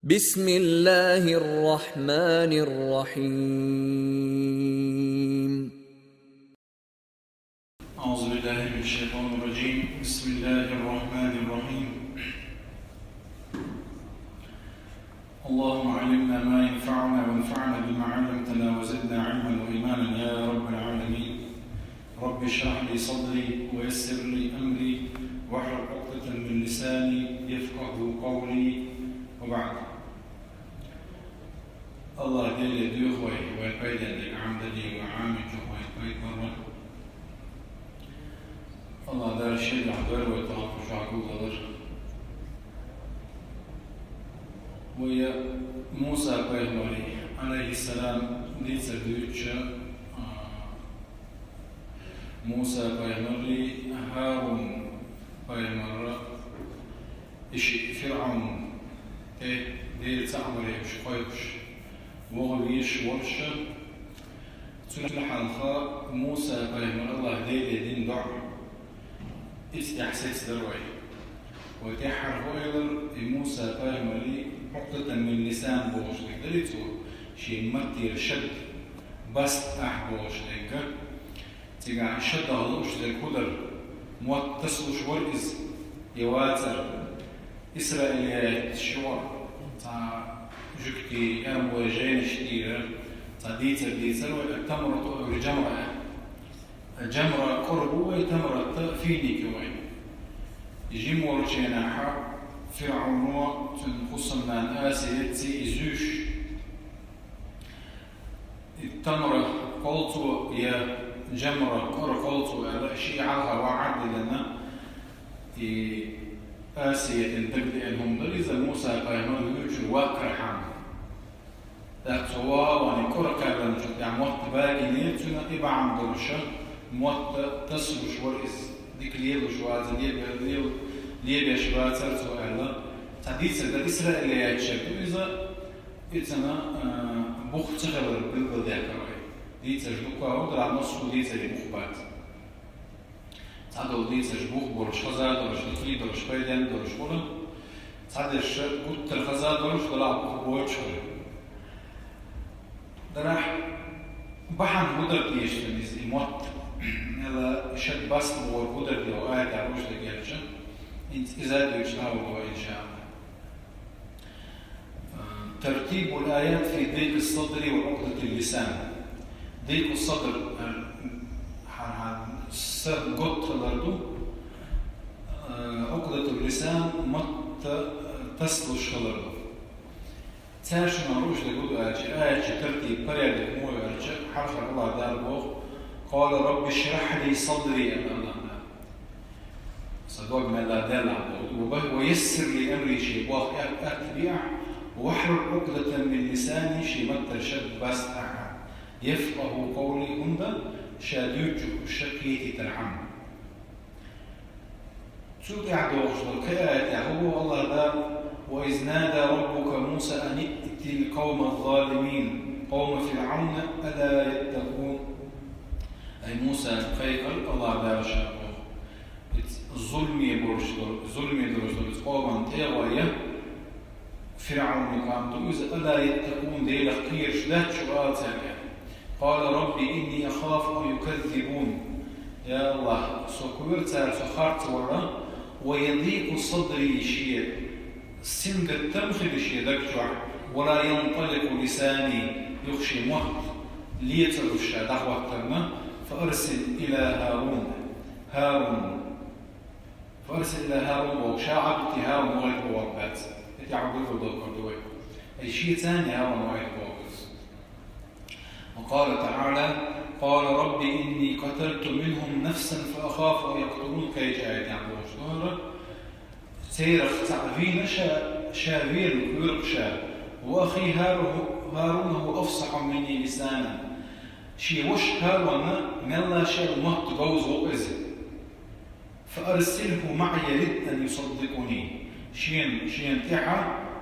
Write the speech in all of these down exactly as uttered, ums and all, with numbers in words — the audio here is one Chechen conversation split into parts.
بسم الله الرحمن الرحيم. أعوذ بالله من الشيطان الرجيم. بسم الله الرحمن الرحيم. اللهم علمنا ما ينفعنا وانفعنا بما علمتنا وزدنا علما وإيمانا يا رب العالمين. رب اشرح لي صدري ويسر لي أمري واحلل عقدة من لساني يفقه قولي وبعد. Аллах Деле дуьйху вай, вай пайденна дерг Ӏамадалийта, вай Ӏамийчух вай пайда бар. Аллах Дала шен дуьхьа дойла вай таханарчу чохь гулдалар. Вай Муса пайхамаран, Ӏалайхиссалам, дийцар дуьйцуча, а, Муса пайхамаррий, ХӀарун пайхамарра, и шиъ ФирӀавн, тӀе Дела цхьаъ вар аьлла кхойкхуш, ваха везаш волуш, цул хьалха Муса пайхамара Аллах Деле дина доӀа. Иза тӀехь сецадар вай. Вай тӀаьххьара хӀу элира, и Муса пайхамаран Ӏукъдатан мин лисан бохуш дерг дарий цо, шен маттера шад, баст ахь бохуш дерг. Цигахь шадах лууш дерг хӀун дара? Мотт тасалуш вара иза, я вацара? Исраилияташ юкъара цхьа жуьгтий, эрмалой жайнаш тӀера цхьа дийцар дийцира вай, ат-тамрату ав жамра аьлла. Жамра кӀора бу вай, тамрат финик ю вай. Жима волчу хенахь ФирӀавно, цуьнан хӀусамнана Асияцций и зуьйш, и тамра кхоллало я жамра кӀора кхоллало аьлла, шиъ хьалха ваӀад диллина, и Асиятан дагадеана хӀума дара иза, Муса пайхамар вуьйцуш ваккхархьама. ТӀаккха цо вахана кӀора кхаьллинчул тӀаьхьа мотт багийнера цуьнан, и бахьана долуш мотт тасалуш вара иза, дика лелош вацара, лебе-, лел-, лебеш вацара цо аьлла. Цхьа дийцар дара, исраилиятчеран ду иза, и цуьнан, а, бух ца хилар билгалдаьккхира вай. Дийцарш дуккха а хӀума дара, массо а дийцарийн бух бац. Цхьадолу дийцарш бух болуш, хаза долуш, дика долуш, пайденна долуш хуьлу. Цхьадерш гуттар а хаза долуш, делахь бух боцуш хуьлу. Делахь бахьана хӀун дара теша цуьнан иза, и мотт? Мела шад баст бохург хӀун дара, де аятехь луш дерг аьлча, хӀинца иза а дуьйцуш дӀахӀутту вай, иншаАллахӀ. ترتيب الآيات في ضيق الصدر وعقدة اللسان. Дайкъу садр, э, хьан-, хьан-, са готта хилар ду, э, Ӏукъдатул лисан, мотт, э, тасалуш хилар ду. Цаьршинна лууш дерг хӀун ду аьлча, аятийн тартиб, порядок муха ю аьлча, хьалхара Аллах Дала боху: «Къала рабби шрахь ли садри», аьлла Аллах Дала. Сан дог мел а делахь боху. «Ва ба-, ва яссир ли амри», шен болх ат-, атта бехь, «вахьлул Ӏукъдатан мин лисани», шен маттара шад баст ахь, «яфкъаху къавли», хӀунда ша дуьйцучух уьш кхетийтархьама. Цул тӀаьхьа догӀуш долу кхин аятехь хӀун боху Аллах Дала: «Ва из нада раббука Муса ан иътил къавмаз залимин, къавма ФирӀавна, ала яттакъун». Ай Муса, кхайкхира Аллах Дала ша боху. Иза зуламе болуш долу, зуламе долуш долу иза къоман тӀе а гӀой, ФирӀавнан къам ду иза, «ала яттакъун», Делах кхоьруш дац шу, ала цаьрга. «Къала рабби инни ахафу ан юказзибун». Я Аллах, со кхоьру цара со харцвалар, «ва ядикъу садри», шен сингаттам хили шен даг чохь, «ва ла янталикъу лисани», юха шен мотт лецалуш ша дӀахӀоттарна, «фа арсил ила ХӀарун». ХӀарун. «Фа арсил ила ХӀарун» боху, ша Ӏадда ти ХӀарун вахийта бохург бац. И тӀаьхьа гур ду доккхур ду вай. Ай шен царна ХӀарун вахийта бохург ду. Ва къала таӀала: «Къала рабби инни къаталту минхум нафсан фа ахафу ан якътулун», кхечу аятехь бохуш ду хӀара. Церах цхьаъ вийна ша, ша верна кхоьру ша. «Ва ахи ХӀару-, ХӀаруна хӀува афсахьу минни лисанан». Шен ваша ХӀарун мелла шел мотт говза ву иза. «Фа арсилху маӀия ридан юсаддикъуни». Шен, шена тӀаьхьа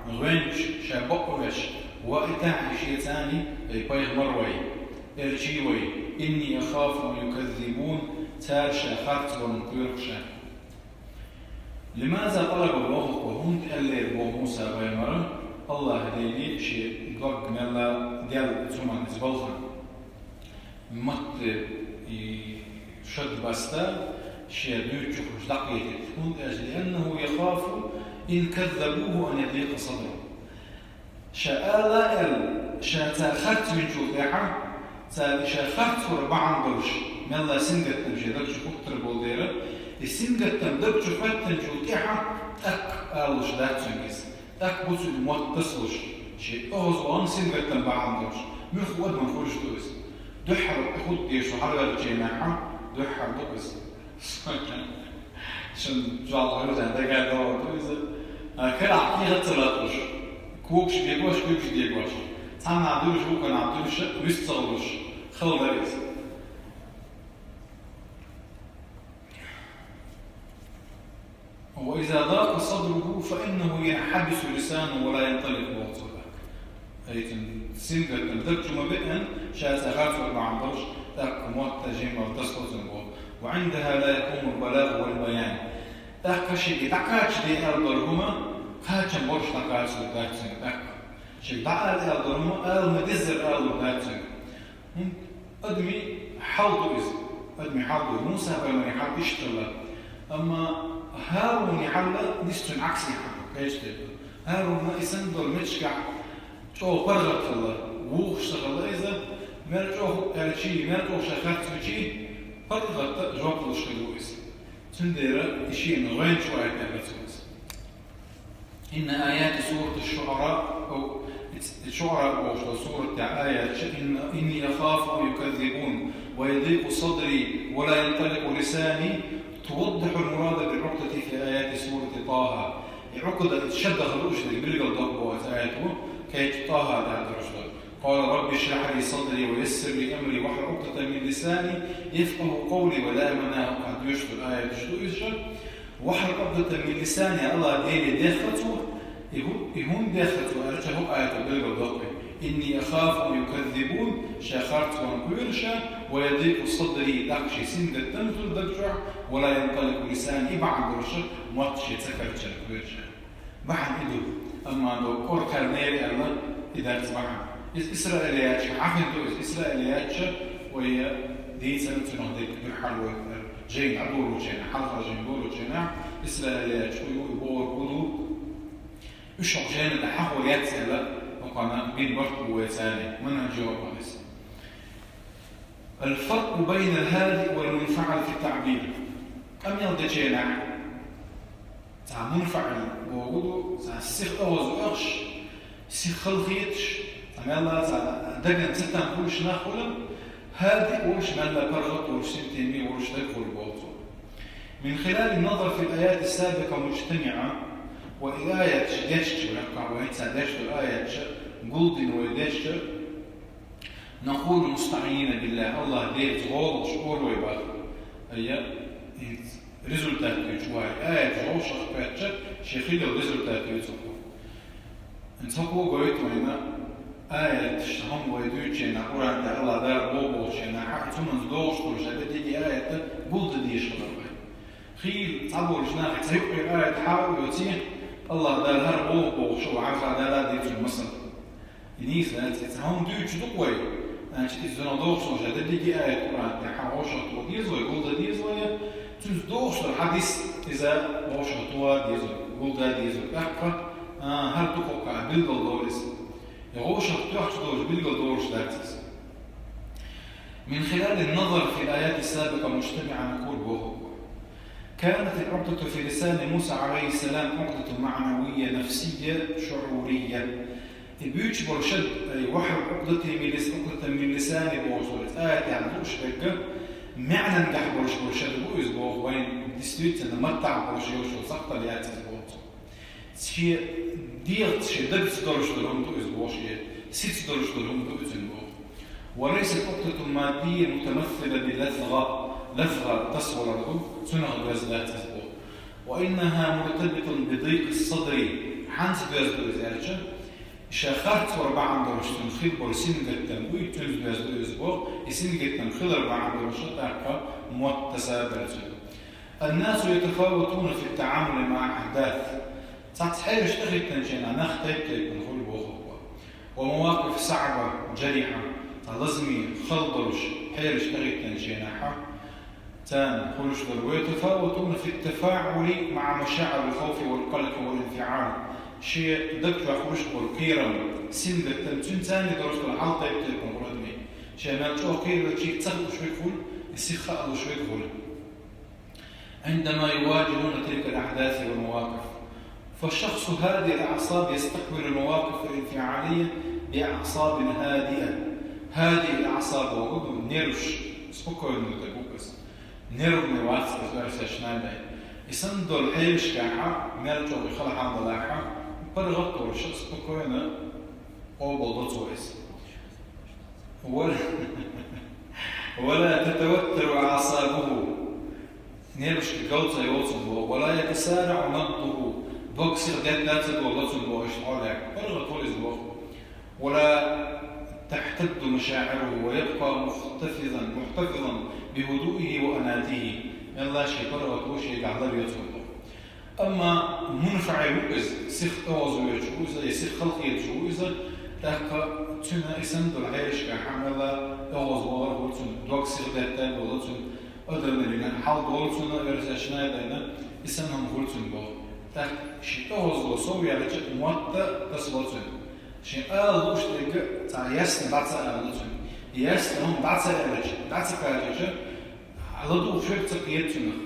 гӀоьнча, ша бакъвеш, ваийтахьа шен царна, ай пайхамар вай, элчий вай, «инни ахафу ан юказзибун», цара ша харцваларна кхоьру ша. «Лимаза къалаба», боху, хӀунда аьллера боху Муса пайхамара: Аллахӏ Дела ший дог мел даьлча цунна из балха, матта и шад баста, ший дуьйцуш дакъетит. ХӀунда аьлча, لأنه يخاف إن كذبوه أن يضيق صدره. Ша ала аьлла, ша цар харцвинчул тӀехьа, цар ша харцвар бахьана долуш, мелла сингаттам ший даг чу хӀуттур болу дела, и сингаттам даг чу хӀоьттинчул тӀехьа тӀаккха алуш дац цуьнга иза. ТӀаккха бу цуьнан мотт тасалуш, ший оьгӀазвахана сингаттам бахьана долуш, муьлхха адаман хуьлуш ду иза. Дуьххьара тӀехӀуттуш хьалаваьллачу хенахь, дуьххьара ду иза. Шун жоп хьуьжа дагадогӀур ду иза. А, карахь кехат ца латталуш, когаш бегош, куьйгаш дегош. Цхьанна дуьлуш, вукхунна дуьлуш, вист ца гӀурлуш, хала дара иза. وإذا ضاق صدره فإنه ينحبس لسانه ولا ينطلق بوصفه. Ай, цуьнан сингаттам даг чу ма беана, ша цӀа харцвар бахьана долуш, тӀаккха мотт жимма тасалуш ца бу. وعندها لا يقوم البلاغ والبيان. ТӀаккха шега дӀакхачаде аьлла долу хӀума, кхачам болуш дӀакхачалур дац цуьнга тӀаккха. Шега дӀаала аьлла долу хӀума, ала ма-деззара алалур дац цуьнга. ХӀунда адамийн хьал ду иза. Адамийн хьал ду. Муса-пайхамаран хьал иштта хилла. Амма ХӀарунан хьал нисса цуьнан Ӏаксийн хьал, кхечу тайпа. ХӀарунна и санна долу меттигехь чӀогӀа паргӀат хилла, вухуш ца хилла иза, мел чӀогӀа аьлчий, мел чӀогӀа ша харцвичий, паргӀатта жоп луш хилла ву иза. Цундела и шена гӀоьнча ву аьлла тӀе бац ву иза. إن آيات سورة الشعراء، أو الشعراء бохуш долу сурат тӀехь аят ча, إن، إني أخاف أن يكذبون ويضيق صدري ولا ينطلق لساني، توضح المراد بالعقدة في آيات سورة طه. И Ӏукъда, и шад даха лууш дерг билгал доккху боху иза аят ву, кхечу ТӀахьа тӀехь долуш долу. قال رب اشرح لي صدري ويسر لي أمري واحلل عقدة من لساني يفقهوا قولي، ва ла манаху кхаъ доьшуш долу аяташ ду иза. واحلل عقدة من لساني, Аллахь Деле дехха цо, и хӀу-, и хӀунда дехха цо аьлча, хӀокху аято билгал доккху. إني أخاف أن يكذبون, ша харцван кхоьру ша, ويضيق صدري, тӀаккха шен сингаттам хуьлу даг чохь, ولا ينطلق لساني, и бахьана долуш мотт шен ца карчар кхоьру ша. Бахьана и ду, амма до кӀоркхарнера аьлла, и дац бахьана. Иза исраилиятча хьахийна ду, иза исраилиятча, вай дийцар цунах дерг дуьххьара вай, жайна дӀадолучу хенахь, хьалха жайна долучу хенахь, исраилиятча хӀу ю, и бохург хӀу ду. Уьш хӀокху жайна тӀе хьахо яц аьлла, хӀокхунна бина барт бу вай царна, манхӀаж йо иза. الفرق بين الهادئ والمنفعل في التعبير. Къамел дечу хенахь, цхьа мунфаӀил бохург ду, цхьа сиха оьгӀаз оьхуш, сиха халахеташ, цхьа мелла цхьа дагна цатам хуьлуш нах хуьлу, хӀадиъ волуш, мелла паргӀат волуш, синтеме волуш даг хуьлу боху цо. من خلال النظر في الآيات السابقة مجتمعة, ва и аяташ дешча, вай хӀокху вай хӀинца деш долу аяташ гулдина вай дешча, نقول مستعينين بالله, Аллахь Делаца гӀо луш олу вай боху. Айя, хӀинца результат дуьйцуш вай, аяташ вовшах кхаьчча, шен хилла результат дуьйцуш ву. ХӀинца хӀокхо гойту вайна, аяташ хӀума вай дуьйцучу хенахь, Къуръан тӀе Аллахь Дала боху бохучу хенахь, хьан цунах догӀуш долуш, ша дерриге аят гулдан дезаш хилар вай. Хийла цхьаболчу нахе цхьа юкъера аят хьа а йоций, Аллахь Дала хӀара боху бохуш, ва Ӏарфа Дала дийцина масал. И нийса дац, и цхьа хӀума дуьйцуш ду-кх вай, значит, иза зуна догӀуш долуш, дерриге аят Къуръан тӀе хьан вовшах тоха деза вай, гулдан деза вай, цуьнца догӀуш долу хьадис иза вовшах тоха деза вай, гулдан деза вай. ТӀаккха, а, хӀара дукха кхаъ билгал долу иза. И вовшах тоьхча долуш билгал долуш дац иза. من خلال النظر في الآيات السابقة مجتمعة نقول بوهو. كانت العقدة في لسان موسى عليه السلام عقدة معنوية نفسية شعورية. И буьйцуш болу шад, ай, واحلل عقدة من لس-، عقدة من لساني бохуш долу аятехь лууш дерг, маьӀнан гахь болуш болу шад бу иза боху, вайн действительно маттахь болуш йолуш йолу сакхтал яц иза боху цо. Шен дегӀаца, шен дагца долуш долу хӀума ду иза боху, шен сица долуш долу хӀума ду иза боху. وليست عقدة مادية متمثلة بلثغة, лафгӀа тасавалар ду, цунах доьзна дац иза боху. وإنها مرتبطة بضيق الصدر, хьанца доьзна ду иза аьлча, ша харцвар бахьана долуш цуьнан хилла болу сингаттам буй, цуьнца доьзна ду иза боху, и сингаттам хилар бахьана долуш тӀаккха мотт таса а бара цуьнан. الناس يتفاوتون في التعامل مع أحداث. Цхьацца хьелаш тӀахӀиттинчу хенахь нах тайп-тайпана хуьлу бохург бу. ومواقف صعبة جريحة, цхьа лазаме хала долуш хьелаш тӀахӀиттинчу хенахь, царна хуьлуш долу. ويتفاوتون في التفاعل مع مشاعر الخوف والقلق والانفعال. Шен даг чохь хуьлуш болу кхерам, сингаттам, цуьнца царна долуш долу хьал тайп-тайпана хуьлу адамийн. Шен мел чӀогӀа кхерам, шега ца хууш верг хуьлу, и сиха а луш верг хуьлу. عندما يواجهون تلك الأحداث والمواقف، فالشخص هادئ الأعصاب يستقبل المواقف الانفعالية بأعصاب هادئة. هادئ الأعصاب бохург нерваш спокойно ду иза. Нервный вац иза, оьрсаша набай. И санна долу хьелашкахь, мел чӀогӀа хала хьал далахь, паргӀат а волуш, спокойно къобалдо цо иза. ولا تتوتر أعصابه. Нервашка галца йоцург боху. ولا يتسارع نبضه. Дог сиха деттац а боху, лацун боху, иштта хьолехь. ПаргӀат волу иза боху. ولا تحتد مشاعره ويبقى محتفظا، محتفظا بهدوئه وأناته. Мелла шен паргӀато шегахь лар йоцург боху. Амма мунфаӀил ву иза, сиха тӀегӀаза воьдуш ву иза, я сиха халахеташ ву иза, тӀаккха цуьнан и санна долу хьелашкахь мелла тӀегӀаза вахар хуьлу цуьнан, дог сиха детта а болу цуьнан, адреналин хьал долу цуьнан, оьрсаша набай, и санна хӀума хуьлу цуьнан боху. ТӀаккха шен тӀегӀазло сов яьлча, мотт а тасало цуьнан. Шен ала лууш дерг цхьа ясно дӀа ца алало цуьнан. Ясно хӀума дӀа ца аьлча, дӀа ца кхачийча, хьала духуш верг ца кхета цунах.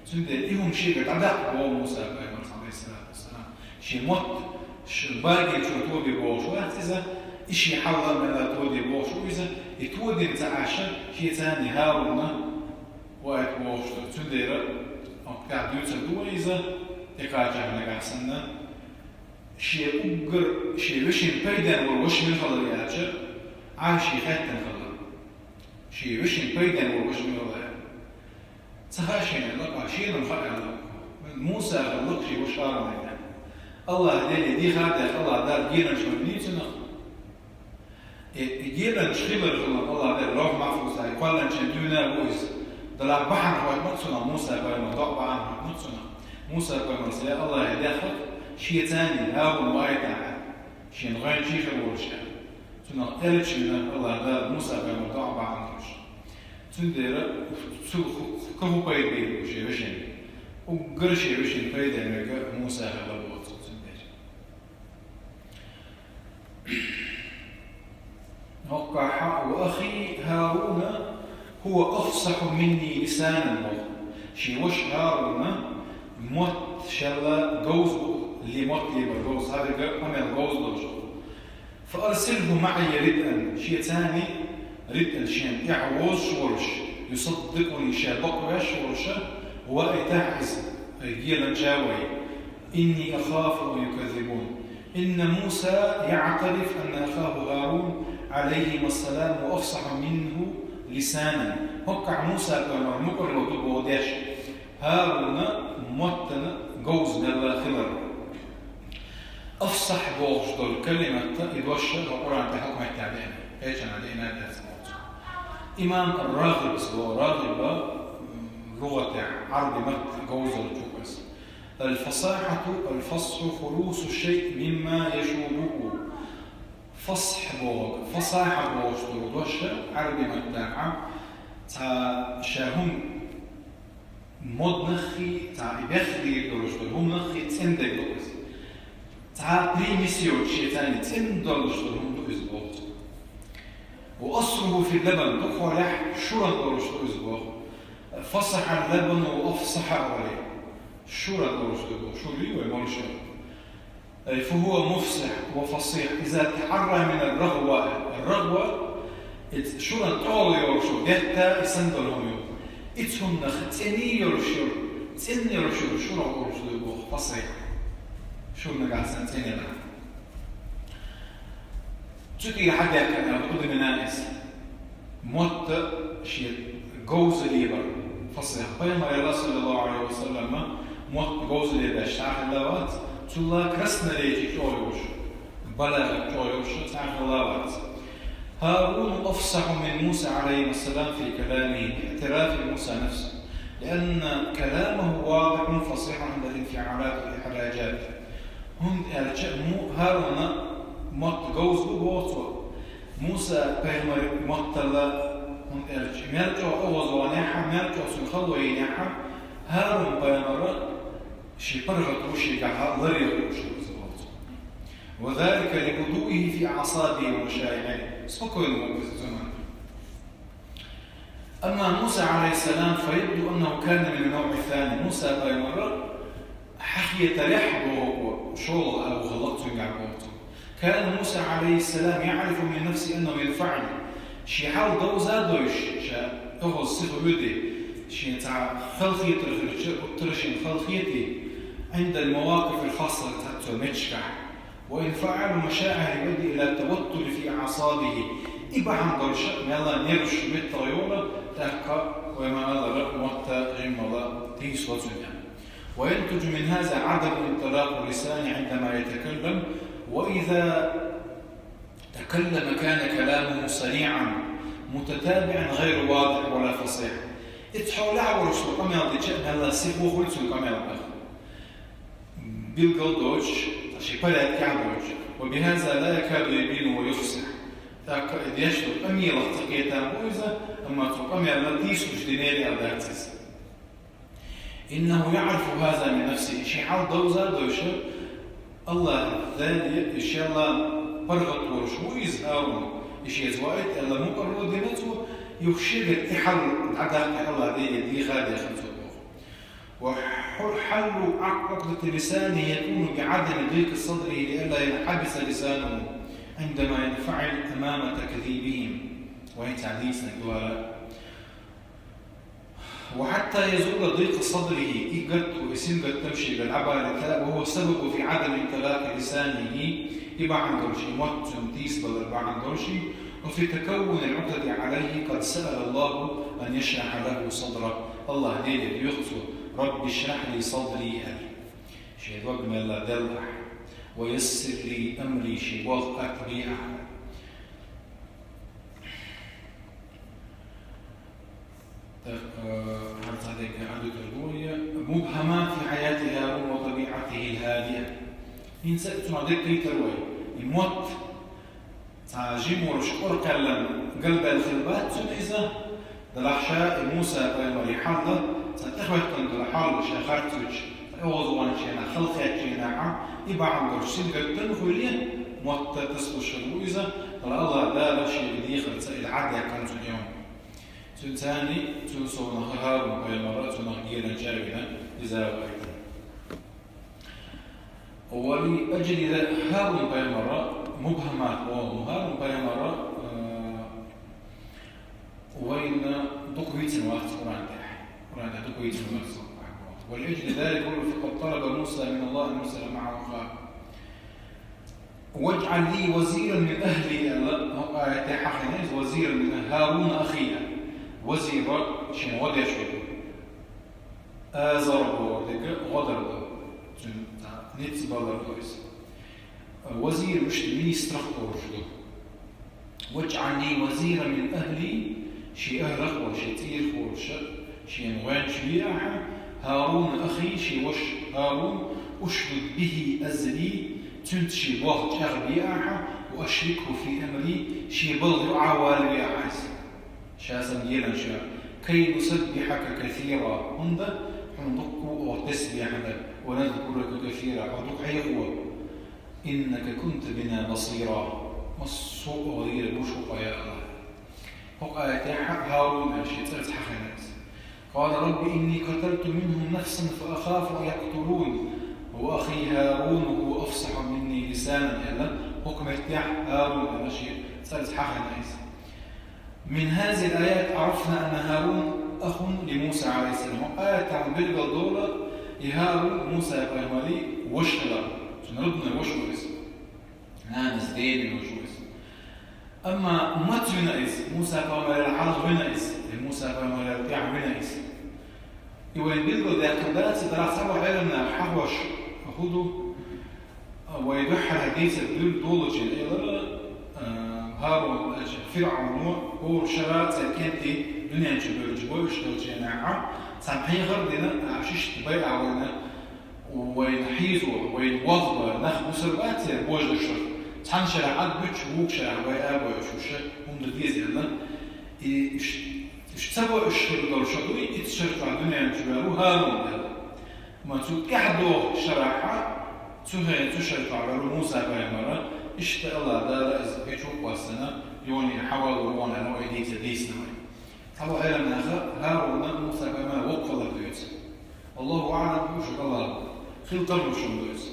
Цундела и хӀума шега дӀадаккха боху Муса пайхамарс, Ӏалайхиссалату вассалам. Шен мотт, ш-, баге чу тоде бохуш вац иза, и шен хьал а мелла тоде бохуш ву иза, и тодина ца Ӏаш, шен цӀенна ХӀарун ваийта бохуш ду. Цундела, оха тӀехь дуьйцур ду вай иза, тӀекхачахь нагахь санна, шен уггар, шен вешин пайденна волу ваша мила хилар аьлча, Ӏайшас хаьттина хилла. Шен вешин пайденна волу ваша мила хилар. Ца хаьа шена аьлла, ткъа шена-м хаьа аьлла. Муса хилла шен ваша ХӀарун аьлла. АллахӀ Деле дехар а даьхна, АллахӀ Дала генарш вайнийла цунах. И, и генарш хилар хилла АллахӀ Дала Лавхь-Махьфузехь кхоьллинчу дуьйна а ву иза. Далла бахьана хӀоттийна цунах Муса пайхамар, докъа бахьана хӀоттийна цунах. Муса пайхамарс, я АллахӀ, дехха шен цӀенна ХӀарун ваийтахьа, шен гӀайначу хир волуш аьлла. Цунах аьлча вина АллахӀ Дала Муса пайхамар докъа бахьана долуш. Цундела цу хӀу-, хӀу-, хӀу пайда бийр бу шен вешин. Уггар шен вешин пайденна верг Муса хилла боху цундела. ХӀокхахь وأخي هارون هو أفصح مني لسانا боху. Шен ваша ХӀарун мотт шелла говза бу, ли мотт лебар говза, цхьаверг къамел говза долуш бу. فأرسله معي ردءا, шен цӀенна ردءا, шена тӀехь вовзаш волуш, يصدقني, ша бакъвеш волуш, ваийтахьа иза, геланча вай. إني أخاف أن يكذبون. إن موسى يعترف أن أخاه هارون عليهما السلام هو أفصح منه لسانا. ХӀокхахь Муса пайхамар мукӀарло ду боху деш, ХӀарун моттана говза мелла хилар. Афсахь бохуш долу калимат, и дош а Къуръан тӀехь хӀокху меттехь деана, кхечанхьа деана а дац боху. Имам ар-РагӀибас боху, РагӀиба, м, лугӀатехь, Ӏарби матта говзалла чу ву иза. الفصاحة، الفصح خلوص الشيء مما يشوبه. Фасхь боху, фасахьа бохуш долу дош а Ӏарби маттахь цхьа ша хӀума моднаххий, цхьа и бехке долуш долу хӀуманаххий цӀена дерг ду иза. Цхьа примесь йоцуш, шен цӀенна цӀена долуш долу хӀума ду иза боху. وأصله في اللبن, дукхахьолахь шура долуш ду иза боху. فصح اللبن وأفصح عليه. Шура долуш ду боху. Шура ю вай молуш йолу. أي فهو مفصح وفصيح إذا تحرى من الرغوة. الرغوة, иза шуран тӀехула йолуш ю, детта и санна долу хӀума ю. Иза хӀуманах цӀена йолуш ю, цӀена йолуш ю, шура йолуш ю боху, фасихь. Шура нагахь санна цӀена йолуш. Цу тӀера хьадаьккхина аьлла, удмина иза. Мотт шен говзалла лебар. Фасихь. Пайхамар, саллаллаху Ӏалайхи ва саллам, мотт говзалла лебеш цхьа а хилла вац, цул а красноречие чӀогӀа йолуш, балагӀа чӀогӀа йолуш цхьа а хилла вац. هارون أفصح من موسى عليهما السلام في كلامه باعتراف موسى نفسه، لأن كلامه واضح فصيح عند الانفعالات والإحراجات. ХӀунда аьлча Му-, ХӀарунан мотт говза бу боху цо. Муса пайхамаран моттал, хӀунда аьлча мел чӀогӀа оьгӀазвахнехь а, мел чӀогӀа цуьнан хало йинехь а, ХӀарун пайхамар шен паргӀато шегахь ларъян хууш ву иза боху цо. وذلك لهدوئه في أعصابه ومشاعره. Спокойно ву иза заман. أما موسى عليه السلام فيبدو أنه كان من النوع الثاني. Муса пайхамар хьахетарехь боху, шолгӀа агӀо хилла цуьнгахь боху цо. كان موسى عليه السلام يعرف من نفسه أنه ينفعل. Шен хьал довза а довзуш, ша оьгӀаз сиха вуьди, шен цхьа халахетар хилча, уттара шен халахетий, عند المواقف الخاصة, цхьацца меттигашкахь. وينفعل مشاعره يؤدي إلى توتر في أعصابه. И бахьана долуш мелла нерваш меттахъйолу, тӀаккха вай ма-аллара, мотт жимма тийсало цуьнан. وينتج من هذا عدم انطلاق لسانه عندما يتكلم، وإذا تكلم كان كلامه سريعا متتابعا غير واضح ولا فصيح. Иза хьолехь а волуш цо къамел дича а, мелла сиха вохуьйту цуьнан къамел баха. Билггал доцуш, шен порядкехь а доцуш. وبهذا لا يكاد يبين ويفصح. ТӀаккха и деш долу къамелах ца кхетам бу иза, амма цо къамел тийсалуш динера аьлла дац иза. إنه يعرف هذا من نفسه. Шен хьал довза а довзуш, АллахӀ Дала, и шелла паргӀат волуш ву иза ХӀарун, и шеца ваийта аьлла мукӀарло дина цо, юха шегара и хьал дӀадаккха АллахӀ Деле дехар дехна цо боху. وحل عقدة لسانه يكون بعدم ضيق صدره لئلا ينحبس لسانه عندما ينفعل أمام تكذيبهم. Вайн цхьа дийцинарг ду хӀара. وحتى يزول ضيق صدره, и гатто, и сингаттам шегара дӀабалийта, وهو سبب في عدم انطلاق لسانه, и бахьана долуш, и мотт цуьнан тийсабалар бахьана долуш, وفي تكون العقدة عليه قد سأل الله أن يشرح له صدره. АллахӀ Деле доьху цо: رب اشرح لي صدري, аьлла. Шен дог мелла делла ахь. ويسر لي أمري, шен болх атта бе ахь. ТӀаккха, э, хӀара цхьа дерг хьадуьтур ду вай, مبهمات في حياة هارون وطبيعته الهادئة. ХӀинца а цунах дерг кхийтар вай. И мотт цхьа жима волуш кӀоркхаьллан галбаьлла хилла бац цуьнан иза, делахь ша и Муса пайхамаран хьал дан, цхьа тӀехӀоьттина долу хьал ша харц вуьтуш, цхьа оьгӀазвахначу хенахь, халахеттачу хенахь, и бахьана долуш сингаттам а хуьлий, мотт тасалуш хир ву иза, хӀара АллахӀ Дала шега дехарца и дӀадаьккхина цуьнан. Цуьнан царний, цуьнан совнаха ХӀарун пайхамар а цунах генарчара а вина, иза а вайтина. ولأجل ذلك, ХӀарун пайхамар, мубхамат боху, ХӀарун пайхамар, э, вайна дукха вийцина вац Къуръан тӀехь. Къуръан тӀехь дукха вийцина вац. ولأجل ذلك, فقد طلب موسى من الله أن يرسل معه أخاه. واجعل لي وزيرا من أهلي, аьлла, хӀокху аятехь хьахийна иза, وزيرا من أهلي, هارون أخي, аьлла. Вазир, шен гӀо деш верг. Азар бохург гӀо дар ду. Цуьнан ницкъ балар ду иза. Вазир, вуьшта министрах олуш ду. واجعل لي وزيرا من أهلي, шен агӀарах волу, шен цӀийрах волуш, шена гӀоьнча ве ахьа, هارون أخي, шен ваша ХӀарун, أشدد به أزري, цуьнца шен болх чӀагӀбе ахьа, وأشركه في أمري, шен балха юкъа валаве ахьа иза. Ша санна генарчара: كي نسبحك كثيرا, хӀунда хьуна дуккха а оха тасбихь дан, ونذكرك كثيرا, хьо дукха хьехо. إنك كنت بنا بصيرا, массо а оха лерина ву шу, я АллахӀ. ХӀокху аятехь ХӀарун аьлла шен цӀарца хьахийна иза. قال رب إني قتلت منهم نفسا فأخاف أن يقتلون وأخي هارون هو أفصح مني لسانا, аьлла, хӀокху меттехь ХӀарун аьлла шен цӀарца хьахийна иза. من هذه الآيات عرفنا أن هارون أخ لموسى عليه السلام. Аятан билгал долу, и ХӀарун Муса пайхамаран ваша хилар, цуьнан родной ваша ву иза. Нанас ден ваша ву иза. Амма маца вина иза? Муса пайхамарал хьалха вина иза, я Муса пайхамарал тӀаьхьа вина иза? И вайн билгал даьккхина дац, и дара цхьаболу Ӏеламнаха хьахош хӀун ду? Вай дуьххьара дийцар дуьйла долучу элира, а, ХӀарун, а, ФирӀавно хӀора шара цӀе кӀентий дуьнен чу бевлча бойуш долчу хенахь, цхьа пхьегӀар дина, а, шишта байа вайна, Вайна хьийзо, вайна воаллаш бола нах бусалба бац, божарий шарахь. Цхьан шарахь Ӏад буьтуш, вукху шарахь вай а бой, уьш уьш хӀума дан деза аьлла. И уьш, уьш ца бой, уьш хир долуш дуй, итт шарахь дуьнен чу ваьлла ву ХӀарун аьлла. Амма цу тӀаьхьа догӀучу шарахь, цу хенахь цу шарахь ваьлла ву Муса пайхамар, иштта АллахӀ Дала иза кхечу а кхоьссина, йоне хьавалло ву аьлла вай дийца дийцина вай. Цхьаболу Ӏеламнаха ХӀарун Муса пайхамар воккхалла дуьйцу. Аллаху аӀлам, уьш АллахӀ хила тарлуш хӀума ду иза.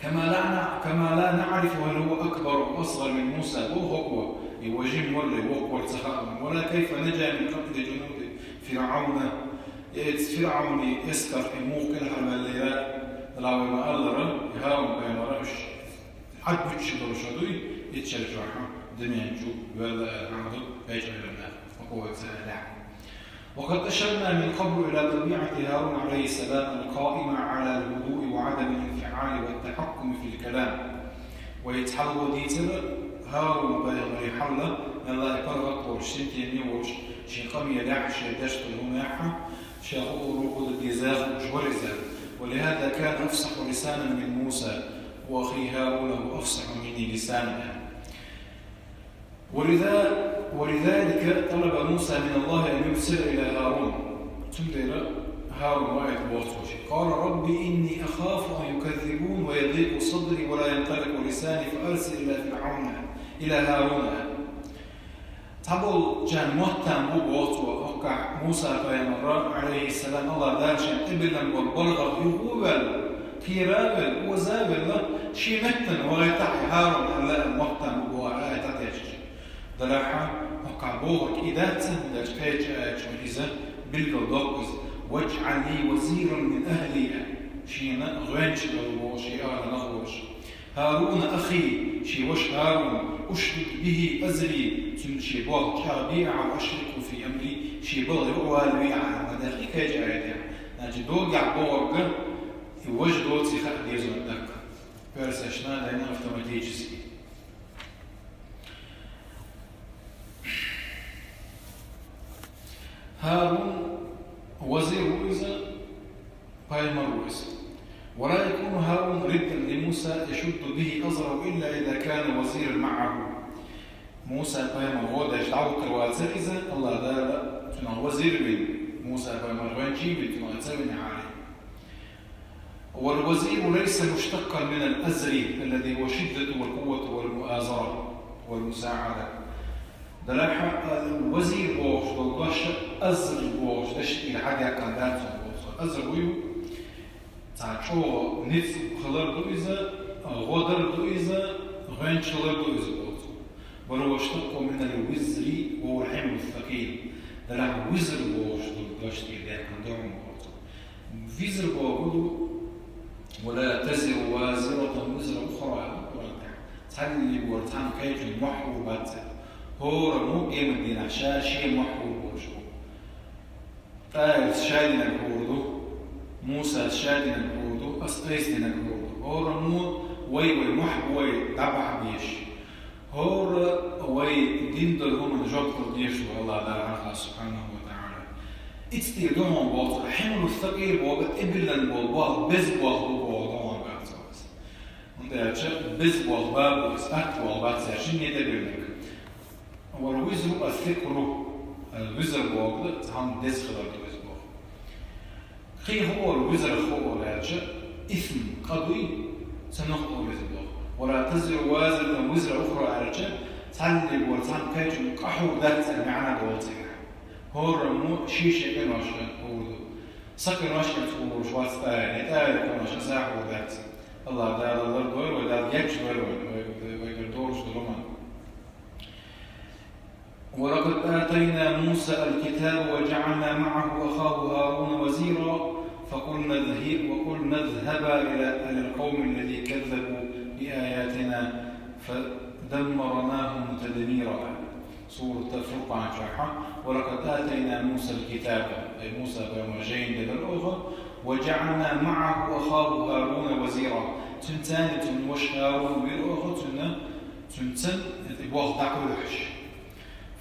كما لا نع-، كما لا نعرف هل هو أكبر أو أصغر من موسى, боху хӀокхо, и важа вара, воккха вара ца хаьа, ولا كيف نجا من قتل جنود فرعون, и ФирӀавнан эскар, и муха кӀелхьарваьллера, Дала вай ма-аллара, и ХӀарун пайхамар уьш Ӏад буьтуш долуш дуй, итт шарахь дуьнен чу ваьлла аьлла хьан ду, кхечу Ӏеламнаха, хӀокхо вай ца аьллехь. وقد أشرنا من قبل إلى طبيعة هارون عليه السلام القائمة على الهدوء وعدم الانفعال والتحكم في الكلام. Вай цхьалха дийцира ХӀарун пайхамаран хьал, мел паргӀат волуш, синтеме волуш, шен къамелехь, шен дешдолу хӀуманехь, ша хӀун олура, хӀун дан деза хууш вара иза. ولهذا كان أفصح لسانا من موسى وأخي هارون هو أفصح مني لسانا. ولذا-، ولذلك طلب موسى من الله أن يرسل إلى هارون. Цундела ХӀарун ваийта боху цо шен. قال: رب إني أخاف أن يكذبون ويضيق صدري ولا ينطلق لساني فأرسل إلى فرعون، إلى هارون. Цхьаболчарна моттам бу боху цо, хӀокхахь Муса пайхамар, Ӏалайхиссалам, АллахӀ Дала шен тӀебиллина болу балхах юха а ваьлла, кхера а ваьлла, оза а ваьлла, шен меттана вахийтахь и ХӀарун аьлла моттам бу боху аят дӀатесча. Делахь хӀокхахь бохург и дац, хӀунда аьлча кхечу аятехь иза билгалдоккху иза: واجعل لي وزيرا من أهلي, шена гӀоьнча дала боху шен агӀонах волуш. هارون أخي, шен ваша ХӀарун, أشدد به أزري, цуьнан шен болх чӀагӀбе ахьа, وأشركه في أمري, шен балхах юкъавалаве ахьа, ма дехкий кхечу аятехь. Значит, догӀехь бохург и важа доций хаа деза вайна даккха. Персашна дайна автоматически. ХӀарун вазир ву иза, пайхамар ву иза. ولا يكون هارون ردا لموسى يشد به أزره إلا إذا كان وزيرا معه. Муса пайхамар гӀо деш дӀахӀуттур вацара иза, АллахӀ Дала цунах вазир вина, Муса пайхамар гӀоьнчий вина, цунах ца винехьара. والوزير ليس مشتقا من الأزر الذي هو الشدة والقوة والمؤازرة والمساعدة. Делахь, э, вазир бохуш долу дош, азр бохуш дешна тӀера хьадаьккхина дац хьуна боху. Азр вуй, цхьа чӀогӀа ницкъ хилар ду иза, гӀо дар ду иза, гӀоьнча хилар ду иза боху. بل هو مشتق من الوزر وهو الحمل الثقيل. Делахь визр бохуш долу дош тӀера даьккхина ду хьуна боху. Визр бохург ду, ولا تزر وازرة وزر أخرى, аьлла Къуръан тӀехь. Цхьанна вара цхьанна кхечун мохь хӀур бац. ХӀора мо къематдийнахь ша шен мохь хӀур болуш ву. ТӀаилас ша динарг хӀур ду, Мусас ша динарг хӀур ду, ас айса динарг хӀур ду. ХӀора мо вай, вай мохь бу вай дӀабахьа дезаш. ХӀора вай дина долу хӀуманна жоп дала дезаш ву АллахӀ Дала хьалха, субхьанаху ва таӀала. Иццехь ду хьуна боху, хьимлу сакъир боху, тӀебиллина болу болх, беза болх бу боху ду хьуна боху цо. ХӀунда аьлча беза болх бабу иза, атта болх бац цаьршинна тӀебиллинарг. Вал визру ас-сикъру, визр боху, цхьанна деза хилар ду иза боху. Кхин хӀун олу, визр хӀун олу аьлча, исм, къа дуй, цунах олу иза боху. Ва ла тазиру вазиратун визра ухра аьлча, цхьанниг вара цхьанна кхечун къа хьур дац аьлла маьӀна долу цигахь. ХӀораммо шен-шен къинош хьур ду. Сан къинош а хьур вац тӀаккха, тӀаккха къинош аса хьур дац. АллахӀ Дала лардойла вай, Дала гечдойла вай, вай, вайгара долуш долу хӀуманна. ولقد آتينا موسى الكتاب وجعلنا معه أخاه هارون وزيرا فقلنا اذه-، وقلنا اذهبا إلى، إلى القوم الذي كذبوا بآياتنا فدمرناهم تدميرا. Сурат Фуркъан чохь: ولقد آتينا موسى الكتاب, ай Муса пайхамар жайна делира оха, وجعلنا معه أخاه هارون وزيرا. Цуьнца цуьнан ваша ХӀарун вира оха, цуьнан, цуьнца и болх дӀакхоьхьуш.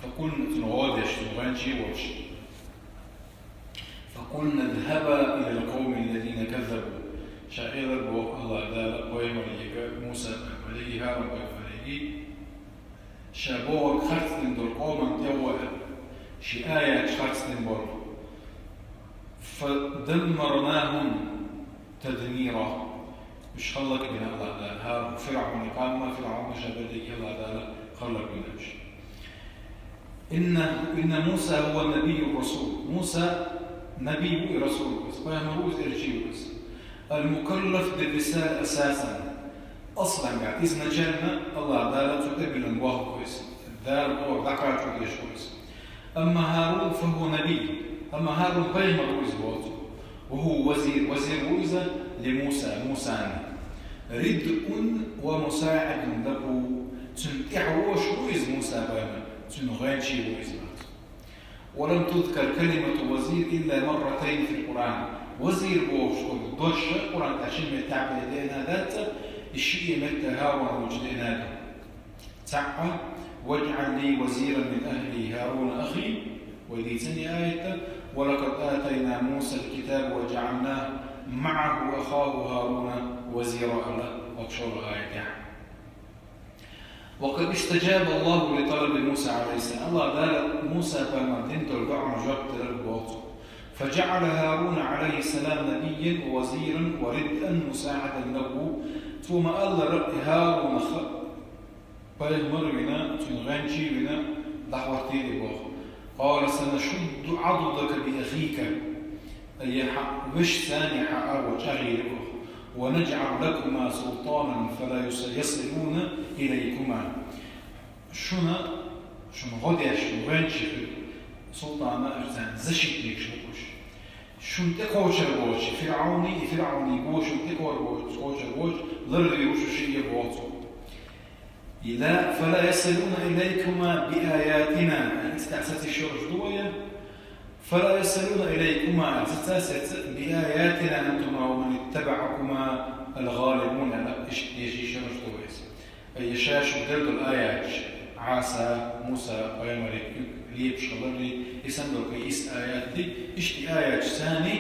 فقلنا, цунна гӀо деш, цунна гӀоьнчий а волуш. قلنا اذهبا إلى القوم الذين كذبوا. Ша элира боху АллахӀ Дала пайхамарга, Муса пайхамарга, ХӀарун пайхамарга, ша бохург харцдина долу къоманна тӀе а вахана, шен аяташ харцдина болу. فدمرناهم تدميرا. Уьш хӀаллакбина АллахӀ Дала. ХӀара ФирӀавнан къам, ФирӀавн, ша берриге АллахӀ Дала хӀаллакбина уьш. إن، إن موسى هو النبي الرسول. Муса наби ву и расул ву иза, пайхамар ву иза, элча ву иза. المكلف بالرسالة أساسا. Аслан, изначально АллахӀ Дала цунна тӀебиллина вахар ву иза. Дала бохург дӀакхачо деш ву иза. أما هارون فهو نبي. Амма ХӀарун пайхамар ву иза боху цо. وهو وزير, вазир ву иза لموسى, Мусана. ردء ومساعد له. Цуьнан тӀаьхьа вогӀуш ву иза Муса пайхамар, цуьнан гӀоьнчий ву иза боху цо. ولم تذكر كلمة وزير إلا مرتين في القرآن. Вазир бохуш долу дош Къуръан тӀехь шина меттехь бен деана дац, и шиъ меттехь ХӀарун волчу деана ду. Цхьаъ: واجعل لي وزيرا من أهلي هارون أخي, вай дийцина аят, ولقد آتينا موسى الكتاب وجعلنا معه أخاه هارون وزيرا аьлла, оцу шолгӀа аятехь. وقد استجاب الله لطلب موسى عليه السلام. АллахӀ Дала Муса пайхамаран дина долу доӀанна жоп делира боху цо. فجعل هارون عليه السلام نبيا ووزيرا وردءا مساعدا له. Цо ма-аллара, ХӀарун ха-, пайхамар вина, цуьнан гӀоьнчий вина дӀахӀоттийра боху. قال: سنشد عضدك بأخيك. Ай, хьан вешан цӀарна хьан агӀо чӀагӀйийр боху. ونجعل لكما سلطانا فلا يص-، يصلون إليكما. Шуна, шуна гӀо деш, шуна гӀоьнчий хир султан а, царна защитникаш бу уьш. Шуна тӀекхочур боцуш, ФирӀавний, и ФирӀавнан гӀо шуна тӀекхочур боцуш, кхочур боцуш, ларвийр ву шу шиъ боху цо. И ла, فلا يصلون إليكما بآياتنا, иза тӀехь сацийша йолуш ду вай. فلا يصلون إليكما, саца саца, بآياتنا أنتما ومن اتبعكما الغالبون, аьлла, иштта дешийша йолуш ду вай иза. Ай, ша шуьга делла долу аяташ, Ӏаса, Муса пайхамаран куьг лепаш хилар, и санна долу кхин исс аят ду, иштта и аяташ санна,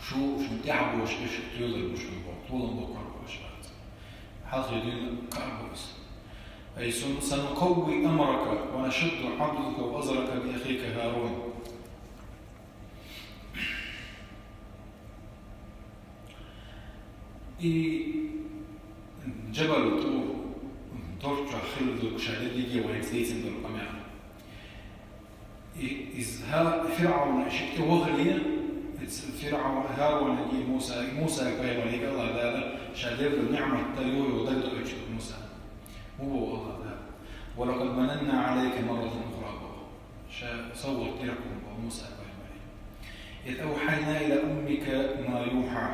шу, шуна тӀаьхьа бохуш, уьш тоьлур бу шуна боху, толам боккхур бу уьш боху. Хьалхе дуьйна кхаъ бу иза. Ай, сун-, سنقوي أمرك ونشد عضدك وأزرك بأخيك هارون. И Джабал ТӀур, торчохь хилла долу ша дерриге вайца дийцина долу къамел. И, иза хӀа-, ФирӀавна шиъ тӀе вахале, иза ФирӀавн, ХӀарунга, Муса, Муса пайхамарга АллахӀ Дала ша делла ниӀмат дан юха дагадоуьйтуш ду Муса. ХӀун боху АллахӀ Дала? ولقد مننا عليك مرة أخرى боху. Ша совгӀат дира хьуна боху Муса пайхамаре. إذ أوحينا إلى أمك ما يوحى.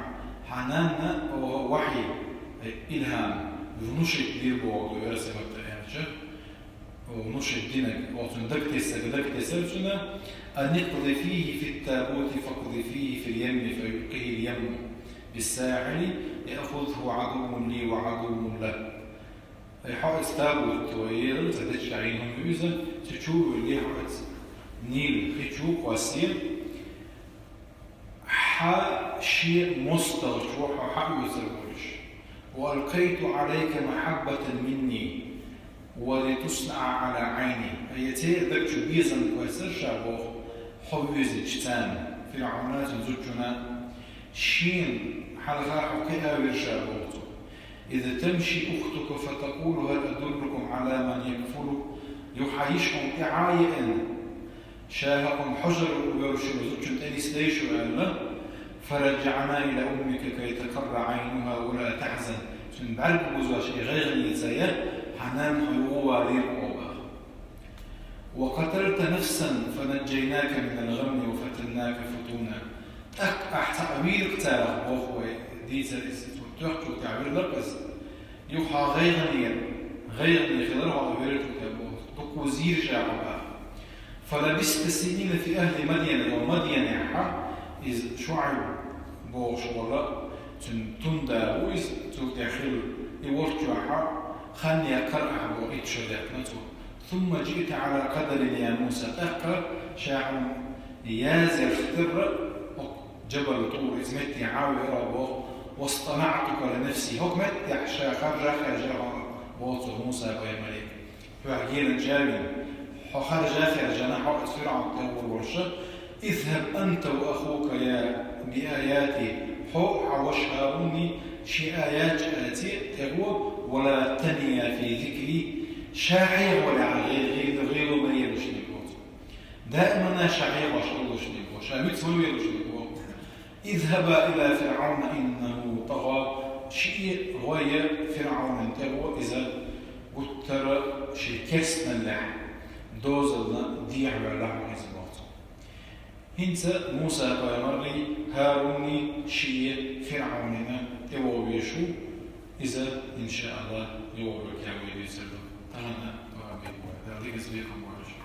Хьан нанна оха вахьйу, э, илхӀам, внушить дира боху, версия маттахь аьлча. Внушить динарг, оха цунна дагатессарг, дагатессарг цунна, أن اقذفيه في التابوت فاقذفيه في اليم فيلقه اليم بالساحل يأخذه عدو لي وعدو له. Ай, хьо иза табут, вай ерал ца дечча Ӏийна хӀума ю иза, цу чу а вуьллий хьо иза Нил хи чу кхоссе, хьан шен мостагӀчо хьо хьаоьцур волуш. وألقيت عليك محبة مني ولتصنع على عيني. Ай, я церан даг чу безам кхоьссар ша боху, хьо везачу царна, ФирӀавна, цуьнан зудчунна. Шена хьалха хьо кхиавира ша боху цо. إذ تمشي أختك فتقول هل أدلكم على من يكفله؟ Юха хьан йиша хьуна тӀе Ӏа а еана, ша хьуна хьожар воьрзуш йолу зудчунна тӀе нисдайша аьлла, فرجعناه إلى أمك كي تقر عينها ولا تحزن. Цуьнан бӀаьрг бузош и гӀайгӀане ца ян, хьан нанна хьо юхавалийра оха. وقتلت نفسا فنجيناك من الغم وفتناك فتونا. ТӀаккха ахь цхьаъ вийра царах боху вай дийцар иза, цо тоьхначул тӀаьхьа вирла иза. Юха хьо гӀайгӀане, гӀайгӀане хилар хьо вирла тӀе боху. Дукха зийра ша хьо боху. فلبثت سنين في أهل مدين, йо Мадьянехь, иза ШуӀайб бохуш волу, цуьнан тун да ву иза, цул тӀе хилла, и волччохь хан яьккхира ахь боху, итт шо даьккхина цо. ثم جئت على قدر يا موسى, тӀаккха ша хьуна Язъяр тӀера, хӀокху Джабал ТӀур, иза метте Ӏа веара боху, «واصطنعتك لنفسي», хӀокху меттехь ша харжа а хаьржина боху цо Муса пайхамаре. Хьоьга генан чӀагӀвина, хьо харжа а хаьржина, хьо оцу ФирӀавнна тӀе а гӀур волуш, «اذهب أنت وأخوك يا بآياتي», хьо а хьан ваша ХӀарун а шен аяташ а эций тӀе гӀо, «ولا تنيا في ذكري», ша хьехавалахь гӀе-, гӀе-, гӀело ма елаш дерг оцу. Даимана ша хьехош хилалаш дерг оцу, ша вицван велаш дерг оцу. «اذهبا إلى فرعون إنه طغى», шиъ гӀой ФирӀавнана тӀе гӀо, иза гуттара шен керстаналлехь дозалла дехьаваьлла хьо иза боху цо. ХӀинца Муса пайхамаррий, ХӀарунний шиъ ФирӀавнана тӀе вогӀу везаш ву, иза, иншааллахӀ, йогӀу векъа вай дуьйцур ду. Тахана бахьа бекъа вай. Дала диканца бекхам бойла.